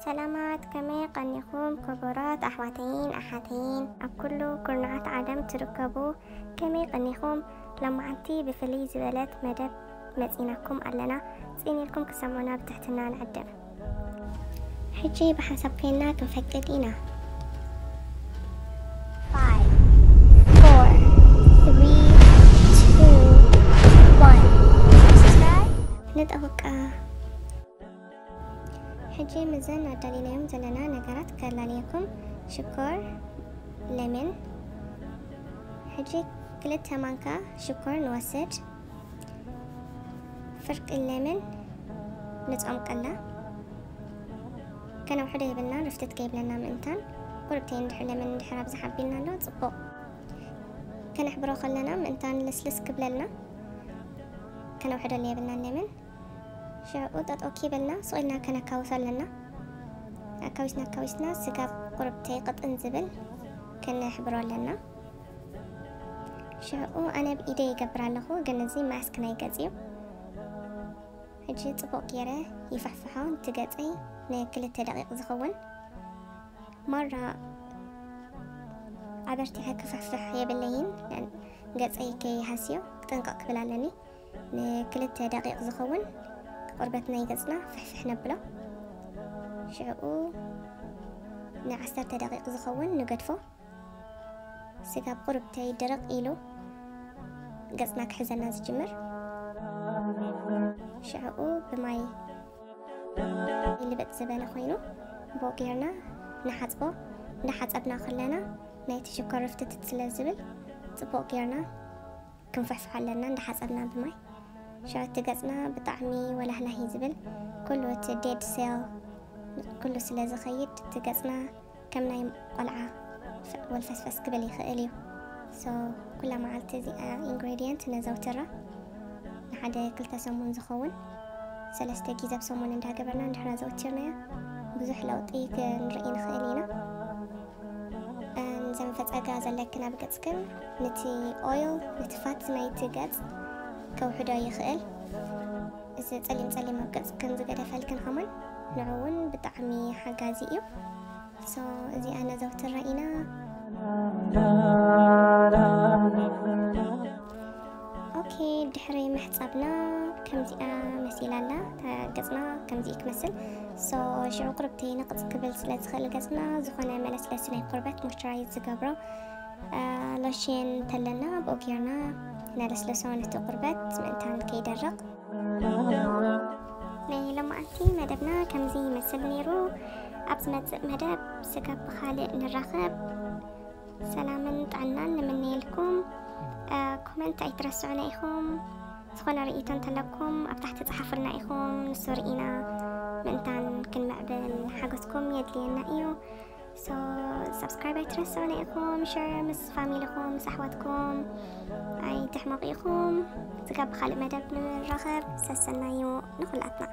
ሰላማት፣ ከመይ ቀኒኹም ክቡራት ኣሕዋተይን ኣሓተይን ኣብ ኩሉ ኩርናዓት ዓለም ትርከቡ? ከመይ ቀኒኹም? ሎማዓንቲ ብፍልይ ዝበለት መደብ መጺናኩም ኣለና። ጽን ኢልኩም ክሰምዑና ብትሕትና ንዕድም። ሕጂ ብሓንሳብ ኮይንና ክንፈቅድ ኢና። Five, four, three, two, one. Subscribe. ንጠውቃ። ሕጂ ምዘን ኣዳሊናዮም ዘለና ነገራት ከላልየኩም። ሽኮር፣ ሌመን። ሕጂ ክልተ ማንካ ሽኮር ንወስድ። ፍርቂ ሌመን ንጾምቀላ። ከነውሕዶ የብልና፣ ርፍትት ከይብለና ምእንታን። ቁርብተይ እንድሕር ሌመን እንድሕር ኣብዝሓ ኣቢልና ኣሎ፣ ጽቡቕ። ከነሕብሮ ከለና ምእንታን ልስልስ ክብለልና ከነውሕደሉ የብልናን ሌመን። ሽዑ ጠጠው ኪበልና ስቕ ኢልና ከነካውሶ ኣለና። ኣካዊስና ኣካዊስና ስጋብ ቁርብተይ ቅጥን ዝብል ከነሕብሮ ኣለና። ሽዑ ኣነ ብኢደይ ይገብር ኣለኹ፣ ግን እዚ ማስክ ናይ ገጽ እዩ። ሕጂ ጽቡቕ ገይረ ይፍሕፍሖ፣ እቲ ገጸይ ንክልተ ደቂቕ ዝኸውን። ማራ ኣበርቲዐ ክፍሕፍሕ የብለይን፣ ገጸይ ከይሃስዮ ክጥንቀቕ ክብል ኣለኒ። ንክልተ ደቂቕ ዝኸውን ቁርበት ናይ ገጽና ፍሕፍሕ ነብሎ። ሽዕኡ ንዓሰርተ ደቂቕ ዝኸውን ንገድፎ። ስጋብ ቁርብተይ ድርቕ ኢሉ ገጽና ክሕዘና ዝጅምር። ሽዕኡ ብማይ ልብጥ ዝበለ ኮይኑ ብኡ ጌርና ንሓጽቦ። እንዳሓጸብና ከለና ናይቲ ሽኮር ርፍትትት ስለ ዝብል ጽቡቕ ጌርና ክንፍሕፍሖ ኣለና እንዳሓጸብና ብማይ። ሽዑ እቲ ገጽና ብጣዕሚ ወላህላህ እዩ ዝብል። ኩሉ እቲ ዴድ ሴል ኩሉ ስለ ዝኸይድ እቲ ገጽና ከም ናይ ቆልዓ ወልፈስፈስ ክብል ይኽእል እዩ። So ኩላ መዓልቲ እዚኣ ኢንግሬድየንት ነዘውትራ። ንሓደ ክልተ ሰሙን ዝኸውን ሰለስተ ግዜ ኣብ ሰሙን እንዳገበርና እንድሕር ኣዘውቲርናዮ ብዙሕ ለውጢ ክንርኢ ንኽእል ኢና። እም፣ ዘንፈጸጋ ዘለክን ኣብ ገጽክን ነቲ ኦይል፣ ነቲ ፋት ናይቲ ገጽ ከውሕዶ ይኽእል። እዚ ጸሊም ጸሊም ኣብ ገጽክን ዝገደፈልክን ከማን ንዑ እውን ብጣዕሚ ሓጋዚ እዩ። So እዚኣ ነዘውትራ ኢና። ኦኬ፣ ድሕሪ ምሕጻብና ከምዚኣ መሲላ ኣላ። እታ ገጽና ከምዚ እዩ ክመስል። So ሽዑ ቁርብቲ ንቕጽ ክብል ስለ ዝኽእል ገጽና ዝኾነ መለስለሲ ናይ ቆርበት ሞይስቸራይዝ ዝገብሮ፣ እ፣ ሎሽን እንተለና ብኡ ጌርና ነለስልሶ ነቲ ቁርበት ምእንታን ከይደርቕ። ናይ ሎማዓንቲ መደብና ከምዚ ይመስል ነይሩ። ኣብ ዝመጽእ መደብ ስጋብ ብኻልእ ንራኸብ። ሰላምን ጥዕናን ንምነየልኩም። እ፣ ኮመንት ኣይትረስዑና ኢኹም። ዝኾነ ርእይቶ እንተለኩም ኣብ ታሕቲ ጸሓፉልና ኢኹም። ንሱ ርኢና ምእንታን ክንምዕብል ሓገዝኩም የድልየና እዩ። So ሳብስክራይብ ኣይትረስዑና ኢኹም። ሸር ምስ ፋሚልኹም፣ ምስ ኣሕዋትኩም ኣይትሕመቑ ኢኹም። ስጋብ ብኻልእ መደብ ንራኸብ። ሰሰናዩ ንኹላትና።